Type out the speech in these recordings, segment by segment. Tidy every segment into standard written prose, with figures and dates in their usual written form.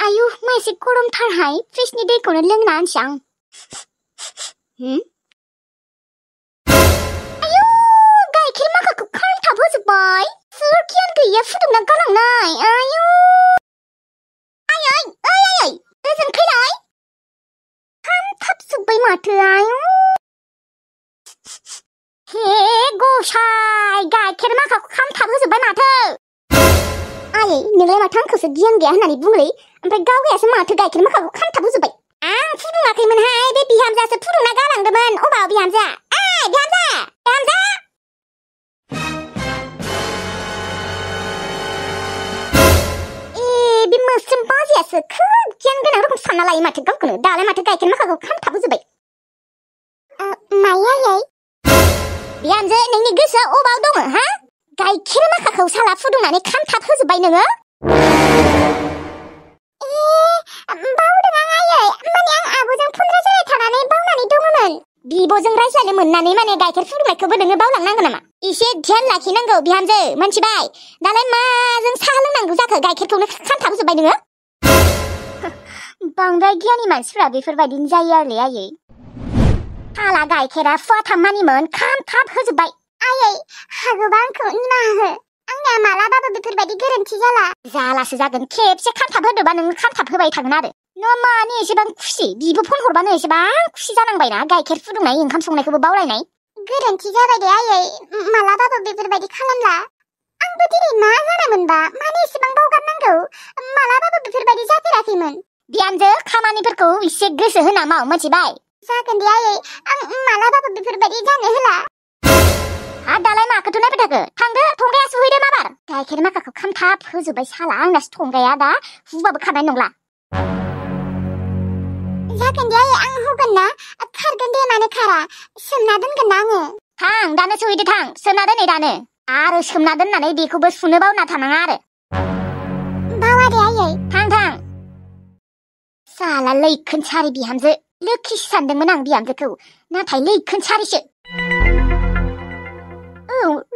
आयु मा एसे गरमथारहाय फ्रिजनि दैखौनो लोंना होनसै आं आयु गाइखेर माखाखौ खामथाब होजोब्बाय सोर गियान गैया फुदुंना गालांनाय आयु आयै ओइ ओजों फैलाय खामथाबजोब्बाय माथो आयु हे गसाय गाइखेर माखाखौ खामथाब होजोब्बाय माथो आयै नोंलाय माथो आंखौसो गियान गैया होननानै बुङोलै ओमफ्राय गावगायासो माथो गाइखेर माखाखौ खामथाब होजोब्बाय आं फुदुङाखैमोनहाय बे बिहामजोआसो फुदुंना गालांदोंमोन अबाव बिहामजोआ बिहामजो बे मोस्रोम बाजैयासो खोब गियान गोनां रोखोम सानना लायो माथो गावखौनो दालाय माथो गाइखेर माखाखौ खामथाब होजोब्बाय मायो आयै बिहामजो नोंनि गोसोआ अबाव दङ हा गाइखेर माखाखौ साला फुदुंनानै खामथाब होजोब्बाय नोङो बावदों आं आयै माने आं आब'जों फन्द्राजोराय थानानै बावनानै दङमोन बिब'जों रायज्लायनो मोननानै माने गाइखेर फुदुंनायखौबो नोङो बावलांनांगौ नामा एसे ध्यान लाखिनांगौ बिहामजो मोनथिबाय दालाय माजों साहा लोंनांगौ जाखो गाइखेरखौनो खामथाब होजोब्बाय नोङो बांद्राय गियानि मानसिफ्रा बेफोरबायदिनो जायो आरोलै आयै साला गाइखेरा फुवाथाम मानिमोन खामथाब होजोब्बाय आयै हागौबा आंखौ निमाहा हो आंनिया मालाबाबो बेफोरबायदि गोरोन्थि जालासो जागोन खेबसे खामथाब होदोबा नोङो खामथाब होबाय थागोन आरो नों मानि एसेबां खुसि बिबो फन हरबानो एसेबां खुसि जानांबायना गाइखेर फुदुंनाय ओंखाम संनायखौबो बावलायनाय गोरोन्थि जाबाय दे आयै मालाबाबो बेफोरबायदि खालामला आंबो दिनै मा जानायमोनबा मानो एसेबां बावगारनांगौ मालाबाबो बेफोरबायदि जाफेराखैमोन बिहामजो खामानिफोरखौ एसे गोसो होना माव मोनथिबाय जागोन दे आयै आं मालाबाबो बेफोरबायदि जानो होला दालाय माखौथ' नायबाय थाखो थांदो थंगाया सुहैदो माबार गाइखेर माखाखौ खामथाब होजोब्बाय साला आंनासो थंगाया दा हुबाबो खानाय नंला जागोन दे आयै आं होगोन ना खारगोन दे मानो खारा सोमना दोनगोन ना आङो थां दानो सुहैदो थां सोमना दोनै दानो आरो सोमना दोननानै बेखौबो सुनो बावना थानाङा आरो बावा दे आयै थां साला लैखोन सारि बिहामजो लोखिसो सानदोंमोन आं बिहामजोखौ नाथाय लैखोन सारिसो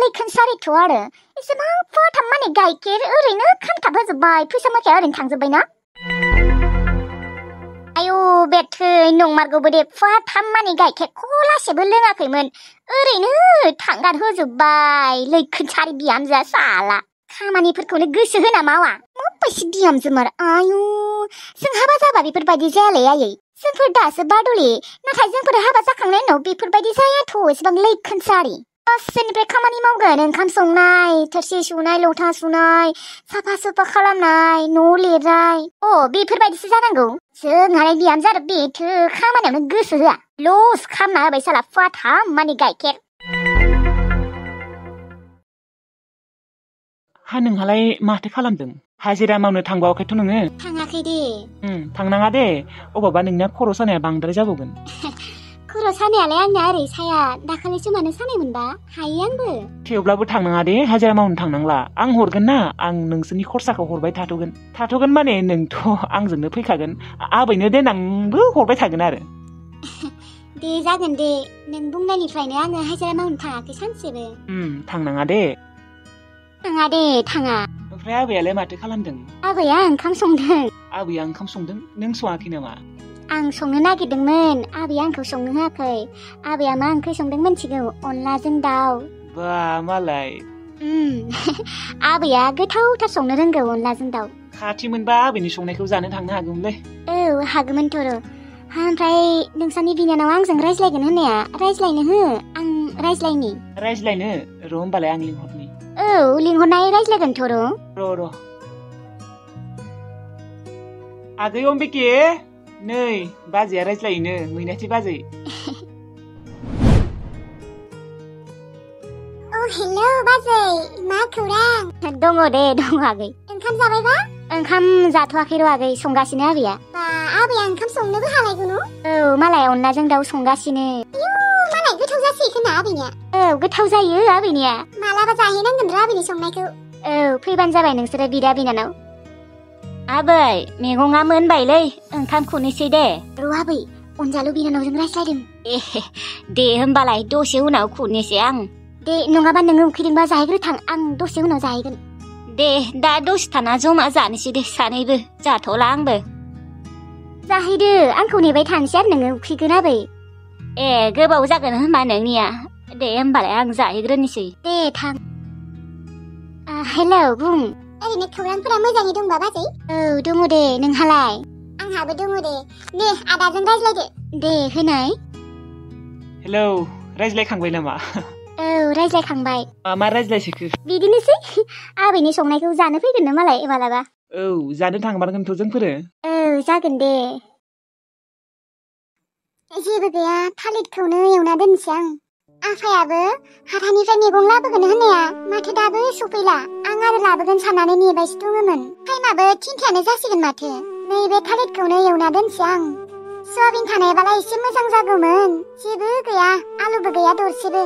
लैखोन सारिथ' आरो एसेबां फुवाथाम माने गाइखेर ओरैनो खामथाब होजोब्बाय फैसा माखाया ओरैनो थांजोब्बाय ना आयु बे थै नंमारगौबो दे फुवाथाम माने गाइखेर खलासेबो लोङाखैमोन ओरैनो थांगार होजोब्बाय लैखोन सारि बिहामजोआ साला खामानिफोरखौनो गोसो होना मावा माबायदि बिहामजोमार आयु जों हाबा जाबा बेफोरबायदि जायालै आयै जोंफोर दासो बादुलि नाथाय जोंफोर हाबा जाखांनायनि उनाव बेफोरबायदि जायाथ' एसेबां लैखोन सारि फार्स्टनिफ्राय खामानि मावगोन ओंखाम संनाय थोरसि सुनाय लथा सुनाय साफा सुफा खालामनाय न' लिरनाय बेफोरबायदिसो जानांगौ जोंहालाय बिहामजो आरो बेथो खामानियावनो गोसो होआ लस खालामना होबाय साला फुवाथाम माने गाइखेर नोंहालाय माथो खालामदों हाजिरा मावनो थांबावाखैथ' नोङो थाङाखै दे थांनाङा दे अबावबा नोंनिया खर' सानाया बांद्राय जाबावगोन खर' सानायालाय आंना ओरै साया दाखालिसो मानो सानायमोनबा हायो आंबो थेवब्लाबो थांनाङा दे हाजिरा मावनो थांनांला आं हरगोन ना आं नोंसोरनि खरसाखौ हरबाय थाथ'गोन माने नोंथ' आंजोंनो फैखागोन आबैनो देनांबो हरबाय थागोन आरो दे जागोन दे नों बुंनायनिफ्रायनो आङो हाजिरा मावनो थाङाखै सानसेबो थांनाङा दे थाङा ओमफ्राय आबैयालाय माथो खालामदों आबैया ओंखाम संदों आबैया ओंखाम संदों नों सङाखै नामा आं संनो नागिरदोंमोन आबैया आंखौ संनो होआखै आबैया मा ओंख्रि संदों मिथिगौ अनलाजों दाउ बा मालाय आबैया गोथावथार संनो रोंगौ अनलाजों दाउ खाथि मोनबा आबैनि संनायखौ जानो थांनो हागौमोनलै हागौमोनथ' र' ओमफ्राय नोंसानि बिनानावा आंजों रायज्लायगोन होननाया रायज्लायनो हो आं रायज्लायनो र' होमबालाय आं लिंहरनि लिंहरनाय रायज्लायगोनथ' र' आगै अम्बिके नै बाजैया रायज्लायनो मैनाथि बाजै हेलौ बाजै मा खौरां दङ आगै ओंखाम जाबायबा ओंखाम जाथ'वाखै र' आगै संगासिनो आबैया आबैया ओंखाम संनोबो हालायगौ न मालाय अनलाजों दाउ संगासिनो मालाय गोथाव जासिगोन ना आबैनिया गोथाव जायो आबैनिया मालाबा जाहैनांगोन र' आबैनि संनायखौ फैबानो जाबाय नोंसोरो बिदा बिनानाव आबै मैगङा मोनबायलै ओंखाम खुनोसै दे र' आबै अनजालु बिनानावजों रायज्लायदों दे होमबालाय दसे उनाव खुनोसै आं दे नङाबा नोङो उखैदोंबा जाहैग्रो थां आं दसे उनाव जाहैगोन दे दा दसे थाना जमा जानोसै दे सानैबो जाथ'ला आंबो जाहैदो आंखौ नेबाय थानोसै आरो नोङो उखैगोन आबै ए गोबाव जागोन होनबा नोंनिया दे होमबालाय आं जाहैग्रोनोसै दे थां हेलौ बुं ओरैनो खौरांफोरा मोजाङै दंबा बाजै औ दङ दे नोंहालाय आंहाबो दङ दे आदाजों रायज्लायदो दे होनाय हेलौ रायज्लायखांबाय नामा औ रायज्लायखांबाय मा रायज्लायसोखो बिदिनोसै आबैनि संनायखौ जानो फैगोन ना मालाय मालाबा औ जानो थांमारगोनथ' जोंफोरो औ जागोन दे जेबो गैया थालिरखौनो एवना दोनसै आं आफायाबो हाथानिफ्राय मैगं लाबोगोन होननाया माथो दाबो सफैला आं आरो लाबोगोन साननानै नेबायसो दङमोन टाइमाबो 3थायानो जासिगोन माथो नैबे थालिरखौनो एवना दोनसै आं सयाबिन थानायबालाय एसे मोजां जागौमोन जेबो गैया आलुबो गैया दरसेबो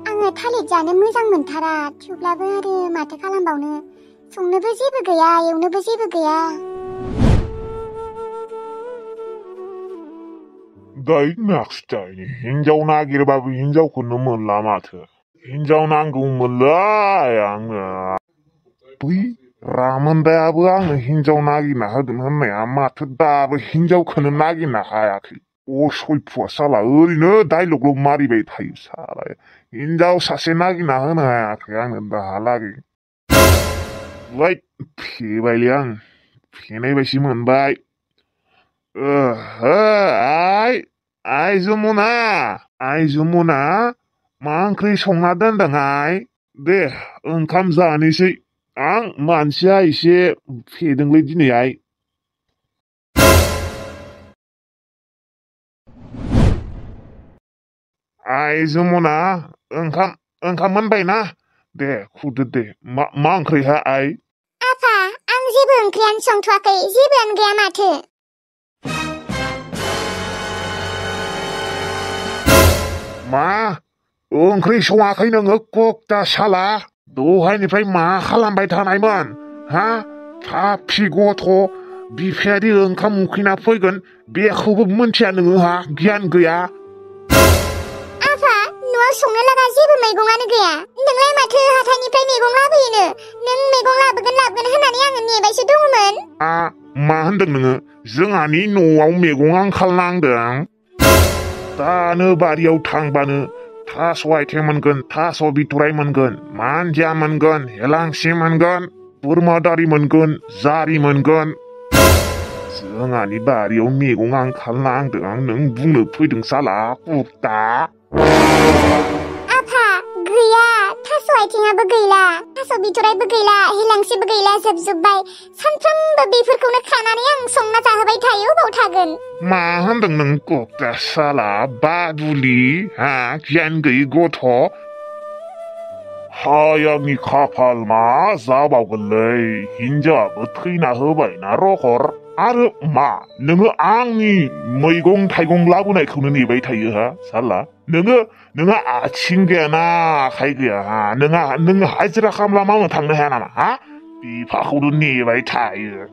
आङो थालिर जानो मोजां मोनथारा थेवब्लाबो आरो माथो खालामबावनो संनोबो जेबो गैया एवनोबो जेबो गैया दाय नाखिथायनि हिन्जाव नागिरबाबो हिन्जावखौनो मोनला माथो हिन्जाव नांगौमोनलाय आंनो बै रामोनदायाबो आंनो हिन्जाव नागिरना होगोन होननाया माथो दाबो हिन्जावखौनो नागिरना हायाखै असयफुआ साला ओरैनो डाइलगल' मारिबाय थायो साला हिन्जाव सासे नागिरना होनो हायाखै आंनो दाहालागै वाइट फेबायलै आं फेनाय बायदि मोनबाय आइ जमुना मा ओंख्रि संना दोनदोंहाय दे ओंखाम जानोसै आं मानसिया एसे फेदोंलै दिनैहाय आइ जमुना ओंखाम मोनबायना दे खुरदो दे मा ओंख्रिहा आइ आफा आं जेबो ओंख्रियानो संथ'वाखै जेबोआनो गैया माथो मा ओंख्रि सङाखै नोङो कक्टा साला दहायनिफ्राय मा खालामबाय थानायमोन हा फाफि गथ' बिफायादि ओंखाम उखैना फैगोन बेखौबो मोनथिया नोङो हा गियान गैया आफा न'आव संनो लागा जेबो मैगंआनो गैया नोंलाय माथो हाथाइनिफ्राय मैगं लाबोयोनो नों मैगं लाबोगोन होननानै आङो नेबायसो दङमोन मा होनदों नोङो जोंहानि न'आव मैगं आंखाल नांदों दानो बारियाव थांबानो थास' आइथें मोनगोन थास' बिथराइ मोनगोन मानजिया मोनगोन हेलांसि मोनगोन बोरमादारि मोनगोन जारि मोनगोन जोंहानि बारियाव मैगं आंखाल नांदों नों बुंनो फैदों साला कुर्ता आफा गैया थास' आइथिंआबो गैला थास' बिथराइबो गैला हेलांसिबो गैला जोबजोब्बाय सानफ्रोमबो बेफोरखौनो खानानै आं संना जाहोबाय थायो अबाव थागोन मा होनदों नों कुर्ता साला बादुलि हा गियान गैयि गथ' हाय आंनि खाफाल मा जाबावगोनलै हिन्जावाबो थैना होबायना रहर आरो मा नोङो आंनि मैगं थाइगं लाबोनायखौनो नेबाय थायो हा साला नोङो आथिं गैयाना आखाइ गैया हा नोङो हाजिरा खामला मावनो थांनो हाया नामा हा बिफाखौनो नेबाय थायो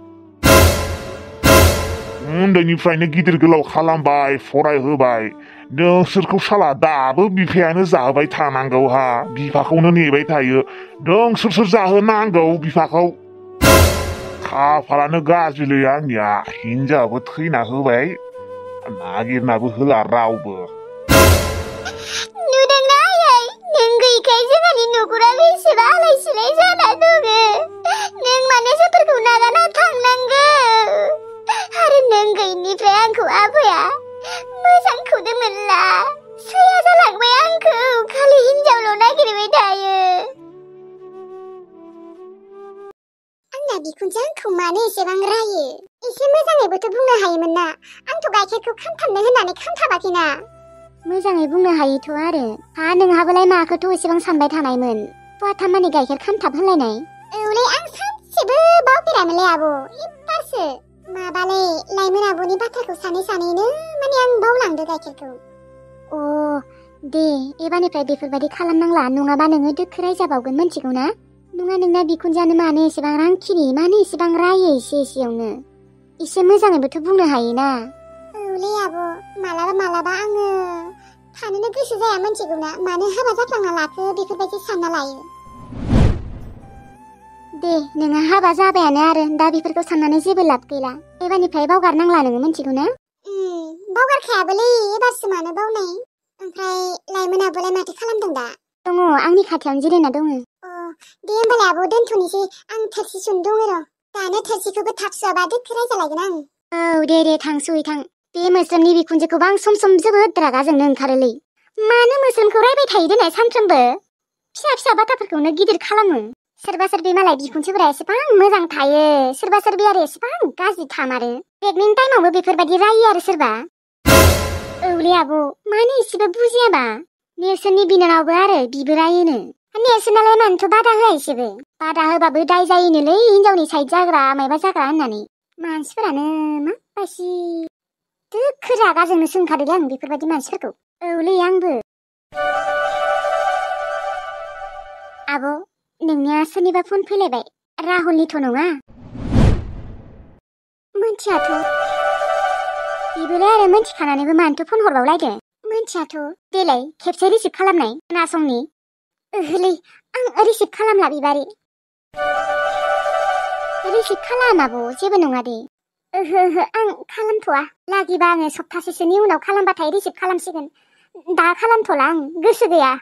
उन्दैनिफ्रायनो गिदिर गोलाव खालामबाय फरायहोबाय नोंसोरखौ साला दाबो बिफायानो जाहोबाय थानांगौ हा बिफाखौनो नेबाय थायो नोंसोरसो जाहोनांगौ बिफाखौ खाफालानो गाज्रिलै आंनिया हिन्जावाबो थैना होबाय नागिरनाबो होला रावबो नुदोंना आयै नों गैयिखाय जोंहानि न'खरा बेसेबा आलाय सिलाय जाना दङ नों मानो जोंफोरखौ नागारना थांनांगौ आरो नों गैयिनिफ्राय आंखौ आफाया मोजांखौनो मोनला सैया जालांबाय आंखौ खालि हिन्जावल' नागिरबाय थायो आंना बिखुनजो आंखौ मानो एसेबां रायो एसे मोजाङैबोथ' बुंनो हायोमोन ना आंथ' गाइखेरखौ खामथाबनो होननानै खामथाबाखैना मोजाङै बुंनो हायोथ' आरो नोंहाबोलाय माखौथ' एसेबां सानबाय थानायमोन फुवाथामानि गाइखेर खामथाब होनलायनाय औलै आं सानसेबो बावफेरामोनलै आब' एबारसो माबालै लाइमोन आब'नि बाथ्राखौ सानैनो माने आं बावलांदो गाइखेरखौ दे एबारनिफ्राय बेफोरबायदि खालामनांला नङाबा नोङो दोखो रायजाबावगोन मिथिगौ ना नङा नोंना बिखुनजोआनो मानो एसेबां रांखिनि मानो एसेबां रायो एसेयावनो एसे मोजाङैबोथ' बुंनो हायोना औलै आब' मालाबा आङो थानोनो गोसो जाया मिथिगौ ना मानो हाबा जाफ्लांना लाखो बेफोरबायदि सानना लायो दे नोंहा हाबा जाबायानो आरो दा बेफोरखौ साननानै जेबो लाब गैला एबारनिफ्राय बावगारनांला नोङो मिथिगौ ना बावगारखायाबोलै एबारसो मानो बावनाय ओमफ्राय लाइमोनाबोलाय माथो खालामदों दा दङ आंनि खाथियावनो जिरायना दङ दे होमबालाय आब' दोनथ'नोसै आं थोरसि सुनो दङ र' दानो थोरसिखौबो थाब सुवाबा दोखो रायजालायगोन आं औ दे थां सुहै थां बे मोस्रोमनि बिखुनजोखौबो आं सम सम जोबोद रागा जोंनो ओंखारोलै मानो मोस्रोमखौ रायबाय थायो देनाय सानफ्रोमबो फिसा फिसा बाथ्राफोरखौनो गिदिर खालामो सोरबा सोरबि मालाय बिखुनजोफोरा एसेबां मोजां थायो सोरबा सोरबि आरो एसेबां गाज्रि थामारो प्रेगनेन्ट टाइमावबो बेफोरबायदि रायो आरो सोरबा औलै आब' मानो एसेबो बुजियाबा नेर्सोननि बिनानावबो आरो बिबो रायोनो नेर्सोनालाय मानोथ' बादा होआ एसेबो बादा होबाबो दाय जायोनोलै हिनजावनि साइड जाग्रा मायबा जाग्रा होननानै मानसिफोरानो मा बायसि दोखो रागा जोंनोसो ओंखारोलै आं बेफोरबायदि मानसिफोरखौ औलै आंबो आब' नोंनिया सोरनिबा फन फैलायबाय राहुलनिथ' नङा मोनथियाथ' बिबोलाय आरो मोनथिखानानैबो मानोथ' फन हरबावलायदो मोनथियाथ' देलाय खेबसे रिसिभ खालामनाय खोनासंनि ओहोलै आं रिसिभ खालामला बिबारि रिसिभ खालाम आब' जेबो नङा दे ओहो आं खालामथ'आ लागिबा आङो सप्तासेसोनि उनाव खालामबाथाय रिसिभ खालामसिगोन दा खालामथ'ला आं गोसो गैया